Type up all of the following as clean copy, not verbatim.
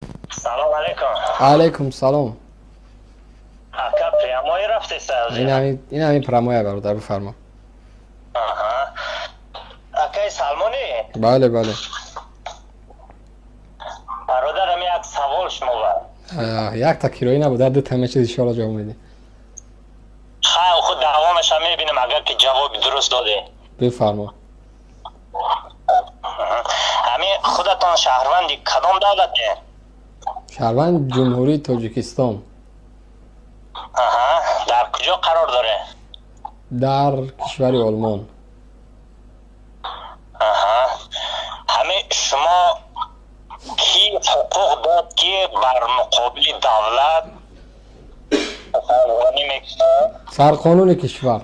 Салом алейкум. Алейкум салом. Ака, прямой рафтеста? Ин ҳамин прямой, бародар, бифармо. Аҳа. Акаи Салмонӣ? Бале, бале. Бародарам, як савол шумо ба. Якта кироӣ набуда, дута мечиз, иншоалло, ҷавоб медиҳ. Ха, худ давомаша мебинем, агар ки ҷавоби дуруст додӣ. Бифармо. Ҳамин худатон шаҳрванди кадом давлате? Шаҳрванди Ҷумҳурии Тоҷикистон. Аҳа, дар куҷо қарор доред? Дар кишвари Олмон. Аҳа, ҳамин шумо кӣ ҳуқуқ дод, ки бар муқобили давлат суханронӣ мекунад? Сарқонуни кишвар.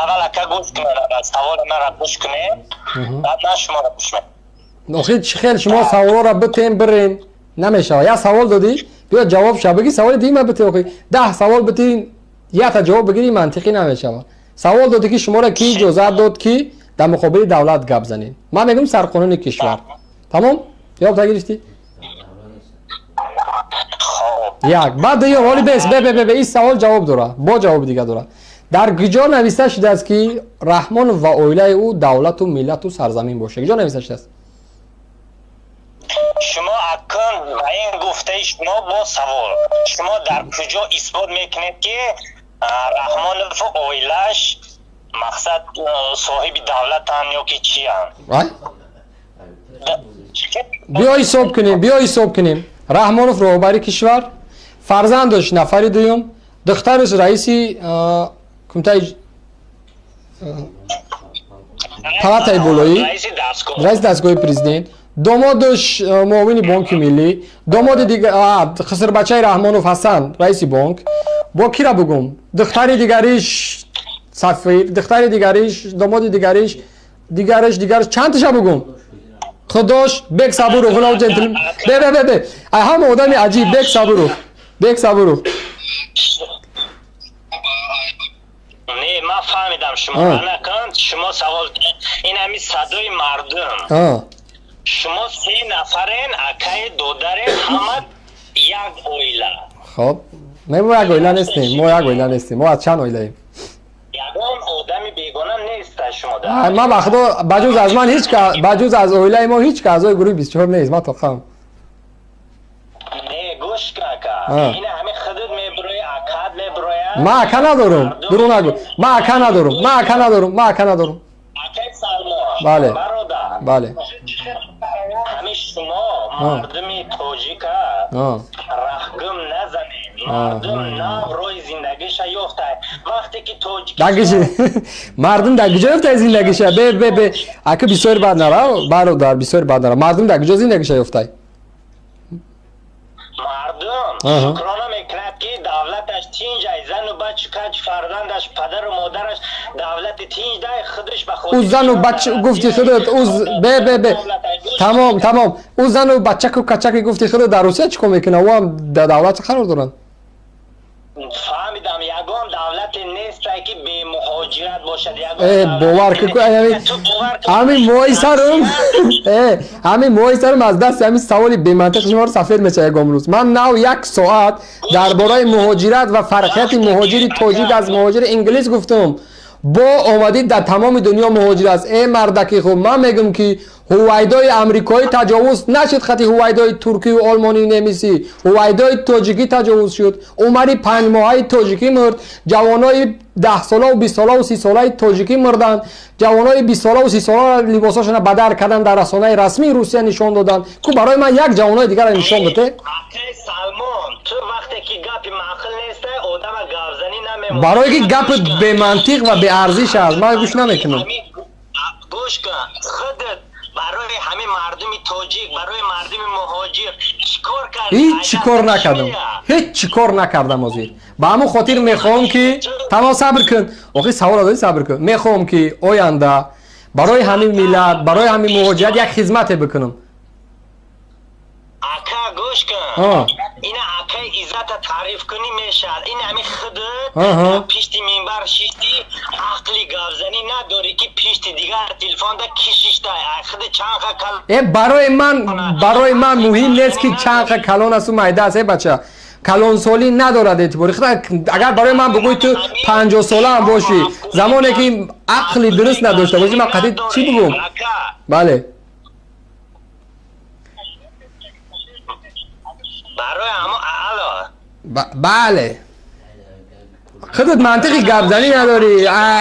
Аввал, ака, гӯш кунед, аввал саволи маро гӯш кунед, баъд ман шуморо гӯш мекунам. Охир чӣ хел шумо саволоро битем, бирен намешавад. Як савол додӣ, биё ҷавоб ша бигӣ, саволи дима бите. Охи, 10 савол битӣ, якта ҷавоб бигирӣ, мантиқӣ намешавад. Савол додӣ, ки шуморо кӣ иҷозат дод, ки дар муқобили давлат гап занед? Ман мегӯм, сарқонуни кишвар. Тамом, ҷавоб та гирифтӣ? Хоб. Як, баъд дуюм. Ҳоли бес, бе, бе, бе, бе, ин савол ҷавоб дорад, бо ҷавоби дига дорад. Дар куҷо нависта шудааст, ки Раҳмонов ва оилаи ӯ давлату миллату сарзамин бошад? Куҷо нависта шудааст? Шумо акун ба ин гуфтаи шумо бо савол: шумо дар куҷо исбот мекунед, ки Раҳмонову оилааш, мақсад, соҳиби давлатанд ё ки чиянд? Вай? Биё ҳисоб кунем, биё ҳисоб кунем. Раҳмонов роҳбари кишвар, фарзандаш нафари дуюм, духтараш раиси кумитаи палатаи болоӣ, раиси дастгоҳ, раиси дастгоҳи президент, домодаш муовини Бонки Миллӣ, домоди дига, хисрбачаи Раҳмонов Ҳасан раиси бонк. Бо кира бугум? Духтари дигариш сафир, духтари дигариш, домоди дигариш, дигараш, дигараш, чандташа бугум? Худош Бек Сабуров, унав джентльмен. Бе, бе, бе, бе, ай ҳама одами аҷиб Бек Сабуров, Бек Сабуров. Не, ман фаҳмидам шумо. Анакун шумо савол, ин ҳами садои мардум. Шумо се нафарен, акаи додарен, ҳама як оила. Хоб, не, мо як оила нестем, мо як оила нестем, мо аз чанд оилаем. Ягон одами бегона нест аз шумо. Ай, ман ба худо, ба ҷуз аз ман ҳеҷ ка, ба ҷуз аз оилаи мо ҳеҷ ка аъзои гурӯҳи 24 нест, ман тоқам. Не, гӯш кун, ака. Ина ҳами худат мебирои, акат мебирояд. Ман ака надорум, дурӯғ нагӯ, ман ака надорум, ман ака надорум, ман ака надорум. Акаи Салмон. Бале. Бародар. Бале. Ҳами шумо мардуми тоҷика раҳгум назанед. Мардум нав роҳи зиндагиша ёфта, вақте ки тоҷик Дагиши мардум дар куҷо ёфтай зиндагиша? Бе, бе, бе, ака, бисёри бад нара, бародар, бисёри бад нара. Мардум дар куҷо зиндагиша ёфтай? Мардум шукрона мекунад, ки давлаташ тинҷ ай, зану бачу кач, фарзандаш, падару модараш давлати тинҷ дай, худаш ба Ӯ зану бача гуфти худат, ӯ бе, бе, бе, тамом, тамом. Ӯ зану бачаку качаки гуфти худат дар Русия чӣ кор мекунад? Ӯ ҳам дар давлат қарор доранд. Фаҳмидам, ягон давлате нестай, ки бемуҳоҷират бошад, ягон Бовар давлате ку, нест. Ту бовар кун. Ҳамин моҳи сарум, ҳамин моҳи сарум аз дасти ҳамин саволи бемантиқ шуморо сафед мешавад ягон рӯз. Ман нав як соат дар бораи муҳоҷират ва фарқияти муҳоҷири тоҷик аз муҳоҷири инглис гуфтум, бо омадӣ дар тамоми дунё муҳоҷир аст. Э, мардаки хуб, ман мегӯм, ки ҳувайдои амрикоӣ таҷовуз нашуд хати ҳувайдои туркию олмонию немисӣ, ҳувайдои тоҷикӣ таҷовуз шуд. Умари 5-моҳаи тоҷикӣ мурд, ҷавонои 10-солаву 20-солаву 30-солаи тоҷикӣ мурданд, ҷавонои 20-солаву 30-сола либосошона бадар кардан, дар расонаи расмии Русия нишон доданд. Ку, барои ман як ҷавонои дигарро нишон бите. Акаи Салмон, ту вақте ки гапи маъқул нестай, одама гапзанӣ намемонӣ. Барое ки гапи бемантиқ ва беарзиш аст, ман гӯш намекунам. Гӯш кун, худат барои ҳамин мардуми тоҷик, барои мардуми муҳоҷир чӣ кор кардӣ? Ҳеҷ чӣ кор накардам, ҳеҷ чӣ кор накардам ҳозир. Ба ҳамон хотир мехоҳам, ки, тамом, сабр кун, охи савол додӣ, сабр кун. Мехоҳам, ки оянда барои ҳамин миллат, барои ҳамин муҳоҷират як хизмате бикунам. Ака, гӯш кун. Ина акаи Акай Иззата таъриф кунӣ мешавад. Ин ҳами худат пишти минбар шишти, ақли гапзанӣ надорӣ, ки пишти дигар телефонда ки шишта, худ чанха кал. Э, барои ман муҳим нест, ки чанха калон асту майда аст. Э, бача, калонсолӣ надорад эътибори. Агар барои ман бигӯй, ту 50-солаам бошӣ, замоне ки ақли дуруст надошта бошӣ, ман қатъи чӣ бигӯм? Бале. Барои ҳамо, алло. Бале, худат мантиқи гапзанӣ надорӣ,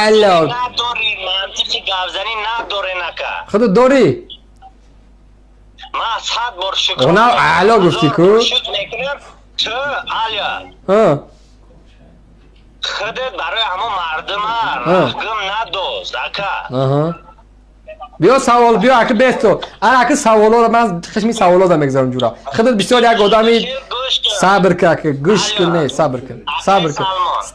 алло. Надорӣ, мантиқи гапзанӣ надорӣ, нака. Худат дорӣ? Ман 100 бор шукр. На, алло гуфтӣ ку. Шукр мекунам. Ту, алло, худат барои ҳамо мардума раҳгум надост, ака. Биё, савол, биё, аки бесто, ана аки саволоро ман қисми саволода мегзарам. Ҷура, худат бисёр як одами, сабр кун, аки, гӯш кун. Не, сабр кун, сабр кун.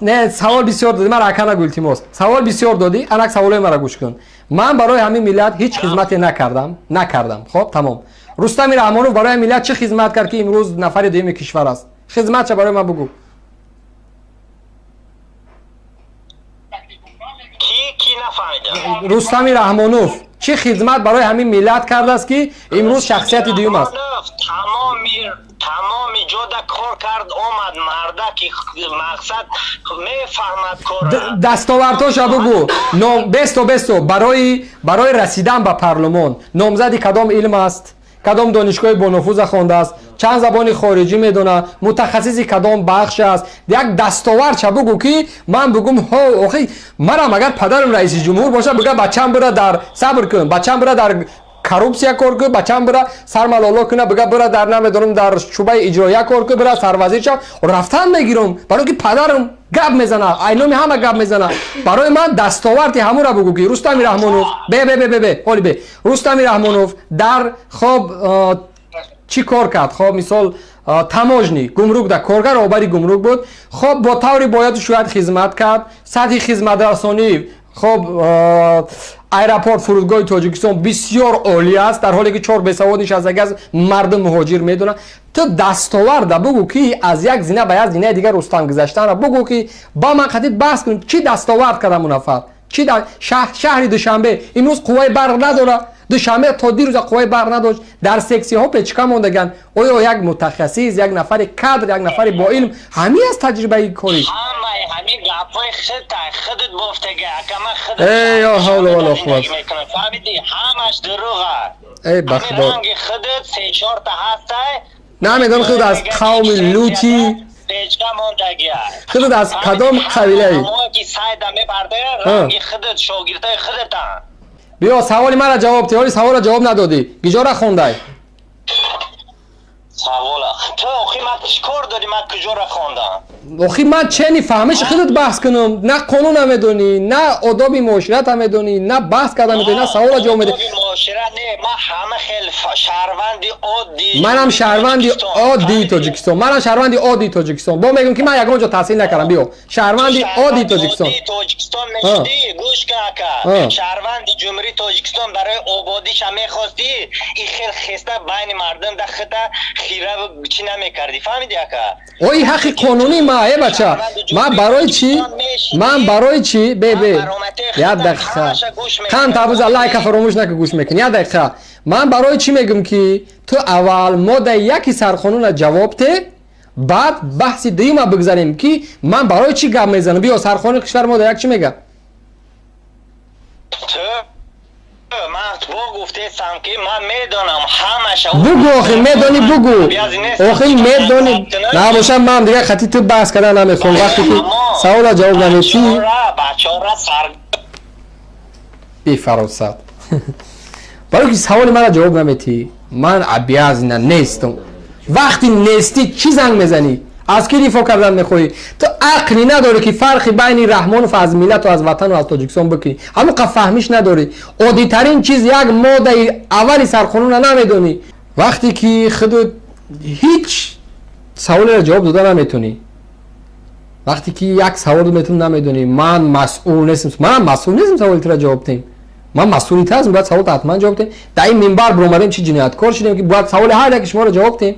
Не, савол бисёр додӣ мара, ака нагӯ, илтимос. Савол бисёр додӣ, анак саволои мара гӯш кун. Ман барои ҳамин миллат ҳеҷ хизмате накардам, накардам. Хоб, тамом. Рустами Раҳмонов барои миллат чӣ хизмат кард, ки имрӯз нафари дуюми кишвар аст? Хизматша барои ман бугӯ. Рустами Раҳмонов чӣ хизмат барои ҳамин миллат кардааст, ки имрӯз шахсияти дуюм аст? Тамоми ҷода кор кард, омад, марда ки мақсад мефаҳмад кора. Дастовардҳоша бугӯ. Бесто, бесто, барои расидан ба парлумон номзади кадом илм аст, кадом донишгоҳи бонуфуза хондааст, чанд забони хориҷӣ медонад, мутахассиси кадом бахш аст? Як дастовардша бугӯ, ки ман бугум: ҳо, охи, манам агар падарам раиси ҷумҳур бошад, бига: бачам бира дар, сабр кун, бачам бира дар коррупсия кор кун, бачам бира сармалоло куна, бига бира дар, намедонам, дар шӯъбаи иҷроия кор кун, бира сарвазир шав, рафтан мегирам, барое ки падарам гап мезана, айноми ҳама гап мезана. Барои ман дастоварди ҳамура бугӯ, ки Рустами Раҳмонов, бе, бе, бе, бе, бе, ҳоли бе, Рустами Раҳмонов дар, хоб, чӣ кор кард? Хоб, мисол, таможни гумрук да коргар, роҳбари гумрук буд. Хоб, бо таври бояду шояд хизмат кард. Сатҳи хизматрасонӣ, хоб, аэропорт, фурудгоҳи Тоҷикистон бисёр олӣ аст, дар ҳоле ки чор бесавод нишастаги аст, мардум муҳоҷир медонад. Ту дастоварда бугӯ, ки аз як зина ба як зинаи дигар Рустам гузаштанра бугӯ, ки ба ман қатид баҳс кунем. Чӣ дастовард кардам он нафар? Чӣ? Шаҳри Душанбе имрӯз қувваи барқ надорад. Душанбе то дирӯза қувваи барқ надошт, дар сексияҳо печка мондаганд. Оё як мутахассис, як нафари кадр, як нафари бо илм ҳамин аст, таҷрибаи корӣ? Ҳамаи ҳамин гапҳои худта, худат бофтага, ака, ман худ Эй, ё ҳавла вала қувват. Фаҳмидӣ, ҳамаш дурӯға. Эй, ба Худо. Ранги худат се чорта ҳастай. Намедонам худ аз қавми лути печка мондагия. Худат аз кадом қабилаи? Ки сайда мебарда, ранги худат, шогирдои худатан. Биё, саволи мара ҷавоб те. Ҳоли саволро ҷавоб надодӣ. Гиҷора хондай? Савола ту, охи, ман чӣ кор дорӣ, ман куҷора хондам? Охи, ман чени фаҳмиши худат баҳс кунам? На қонуна медонӣ, на одоби муоширата медонӣ, на баҳс карда медонӣ, на саволро ҷавоб медиҳӣ. Муошират не, ман ҳама хел шаҳрванди оддӣ. Манам шаҳрванди оддии Тоҷикистон, манам шаҳрванди оддии Тоҷикистон. Бо мегӯм, ки ман ягон ҷо таҳсил накардам. Биё, шаҳрванди оддии Тоҷикистон. Тоҷикистон мешудӣ, гӯш кун, ака, шаҳрванди Ҷумҳурии Тоҷикистон барои ободиша мехостӣ, и хел хеста байни мардум да хита хира чӣ намекардӣ, фаҳмидӣ, ака? Ои, ҳаққи қонунӣ ма, э бача, ман барои чӣ, ман барои чӣ, бе, бе, як дақиқа, қан табуза, лайка фаромӯш нака, гӯш мекунӣ, як дақиқа. Ман барои чӣ мегӯм, ки ту аввал моддаи яки сарқонуна ҷавоб те, баъд баҳси дуюма бигзарем, ки ман барои чӣ гап мезанам. Биё, сарқонуни кишвар модда як чӣ мега? Ман бо гуфтесам, ки ман медонам ҳамаша. Бугӯ, охи, медонӣ, бугӯ, охи, медонӣ. Набошам, ман дигар хати ту баҳс кардан намехоҳам, вақте ки савола ҷавоб наметӣ. Бачора сар. Бефаросат, барои ки саволи мара ҷавоб наметӣ, ман обязана нестам. Вақти нестӣ, чӣ занг мезанӣ? Аз кӣ дифоъ кардан мехоҳӣ? Ту ақлӣ надорӣ, ки фарқи байни Раҳмонов аз миллату аз ватану аз Тоҷикистон бикунӣ. Ҳамон фаҳмиш надорӣ. Оддитарин чиз, як моддаи аввали сарқонуна намедонӣ. Вақте ки худу ҳеҷ саволеро ҷавоб дода наметонӣ, вақте ки як савол метон намедонӣ, ман масъул нестам, манам масъул нестам саволи туро ҷавоб диҳем. Ман масъулият ҳастам, бояд саволто ҳатман ҷавоб диҳем. Дар ин минбар биромадем, чӣ ҷинояткор шудем, ки бояд саволи ҳар яки шуморо ҷавоб диҳем?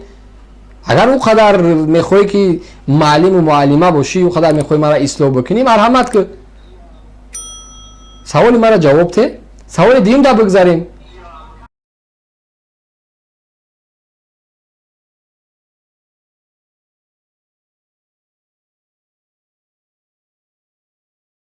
Агар ӯ қадар мехоҳӣ, ки муаллиму муаллима бошӣ, ӯ қадар мехоҳӣ мара ислоҳ бикунӣ, марҳамат, ки саволи мара ҷавоб те. Саволи дуюм да бигзарем.